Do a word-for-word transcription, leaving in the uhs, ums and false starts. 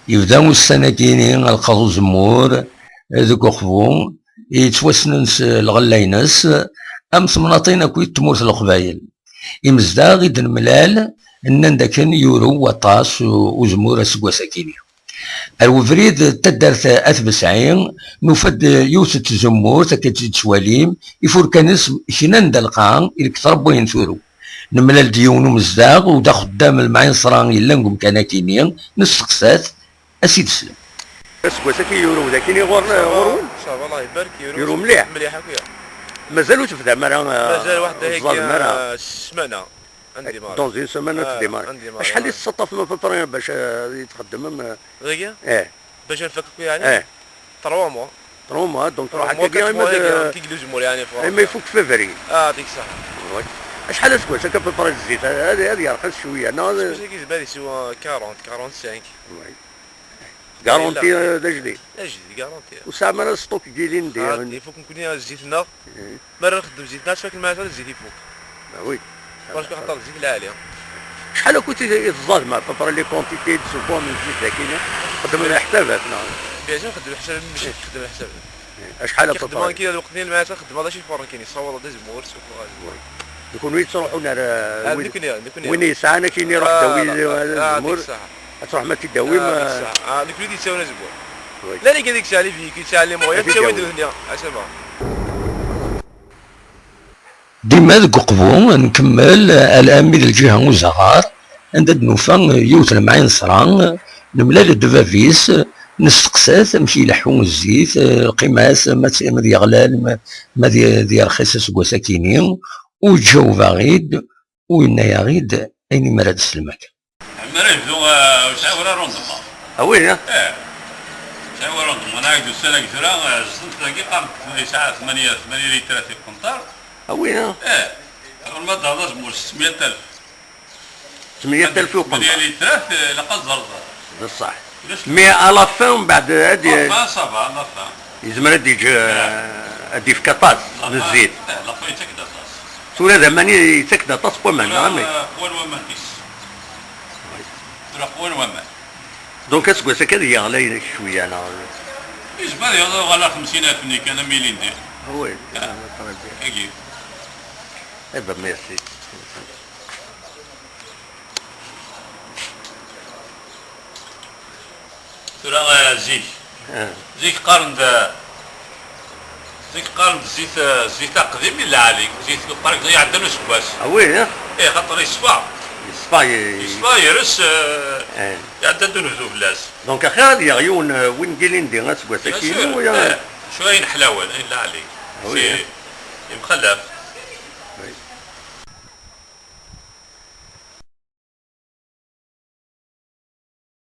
Yebda ussan-agi-ini alqaḍ uzemmur deg Uqbu, yettwassnen s lɣella-ines am temnaḍin akk n tmurt n Leqbayel. Imezdaɣ i d-nemlal nnan-d akken yurew waṭas uzemmur aseggas-agi-ni. Ar webrid n taddart At Besɛi, nufa-d yiwet n tzemmurt, akken tt-id-tettwalim, ifurkan-is knan-d ar lqaɛa i deg tṛebba-yin turew. Nemlal-d yiwen umezdaɣ u d axeddam n lemɛinṣra yellan deg umkan-agi-ni, nesteqsa-t, a s-id-slem. Aseggas-agi yurew dagi ɣur-, ɣur-wen? Ça va, Allah ibarek, yurew. Yurew mliḥ? Mliḥ akk, ya. Mazal ur tebdam ara, mazal waḥed dagi, teẓẓadem ara? Ah, ssmana. Ad ndemar. Dans une semaine, ad tdemar. Ad ndemar, acḥal i tettaṭṭafem à peu près bac, euh, ad txeddmem, euh? Dagi? Eh. Bac ad nfak akk, yeɛni? Eh. Trois mois. Trois mois, donc trois mois, quatre mois, yeɛni, kik d uzemmur, yeɛni, imi ifuk février. Ah, dik ṣṣeḥ. Oui. Acḥal aseggas akka à peu près zzit? Ad, ad yerxis cwiya, neɣ? Aseggas-agi yezmer ad yeswa quarante, quarante-cinq. Oui. Garanti, euh, d ajdid. D ajdid, garanti. Ur tesɛam ara stock n yilindi? Ah, ifuk nekkni zzit-nneɣ. Eh. Mi ara nxeddem zzit-nneɣ, ttfakkel mi ara zzit ifuk. Ah oui. Parce que axaṭer zzit lɛali. Acḥal akk i, i teẓẓadem, à peu près, les quantités de ce poids n zzit dagi, xeddmem leḥsabat, neɣ? Bien sûr, nxeddem leḥsab, mačči nxeddem leḥsab. Eh, acḥal à peu près? Xeddmeɣ kra lweqt-nni, lmeɛna xeddmeɣ d acu ifuren kini, ssawḍeɣ-d azemmur, ssuffɣeɣ azemmur. Nekkni ur yettruḥun ara, ah, win, nekkni, nekkni. Win yesɛan akkin iruḥ, ah, dawi, ah, azemmur, dik ṣṣeḥ. Ad truḥem ad t-id-tawim, ah, dik ṣṣeḥ. Ah, nekkni i d-yettawin azemmur. Oui. Llan igad i yesɛan les véhicules, yesɛan les moyens, ad t-id-tawin d nutni. Asama. Dima deg Uqbu, nkemmel almi d lǧiha n uzaɣar, anda d-nufa yiwet n lemɛinṣra, nemlal-d bab-is, nesteqsa-t amek ileḥḥu zzit, lqima-s, ma tt-, ma d yeɣlal, ma, ma d, d yerxis aseggas-akini, u iǧaweb-aɣ-id, u yenna-yaɣ-id ayen imi ara d-teslem akka. Ɛemmer ad yebdu, eh, ur sɛiɣ ula rendement. Ah oui, hein? Eh. Sɛiɣ ula rendement. Neɣ d ussan-agi tura, eh, zedent dagi, qqaren-d yesɛa tmanya, tmanya litrat i uqenṭar. Ah oui, hein? Eh. Ɣer ma d-aḍas mur ستمية ألف. ستمية ألف i uqenṭar. Tmanya litrat, eh, ilaq ad ẓerẓer. D ṣṣeḥ. Ulac. Mais à la fin, mbeɛd ad y-, enfin, ça va, à la fin. Yezmer ad yeǧǧ, eh, ad d-yefk aṭas n zzit. Eh, la fin yettak-d aṭas. Tura d aman i yettak-d aṭas n waman, neɣ amek? Tura, eh, qwan waman-is. Tura qwan waman. Donc aseggas-agi ad yeɣli cwiya, neɣ? Yezmer ad yuɣal ɣer خمسين ألف-nni kan am ilindi. Ah oui, très bien. Agi. Eh ben, merci. Tura, eh, zik. Ah. Zik qqaren-d, zik qqaren-d zzit, eh, zzit aqdim i lɛali, zzit, par exemple, iɛeddan useggas. Ah oui, hein? Eh, xaṭer yeṣfa. Yeṣfa, ye-, yeṣfa, yers, eh, eh, iɛedda-d unebdu fell-as. Donc, axir ad yaɣ yiwen, eh, win n yilindi aseggas-agi, bien sûr, wala? Eh, cwiya n ḥlawen, i lɛali. Ah oui, hein? Yemxallaf. Oui.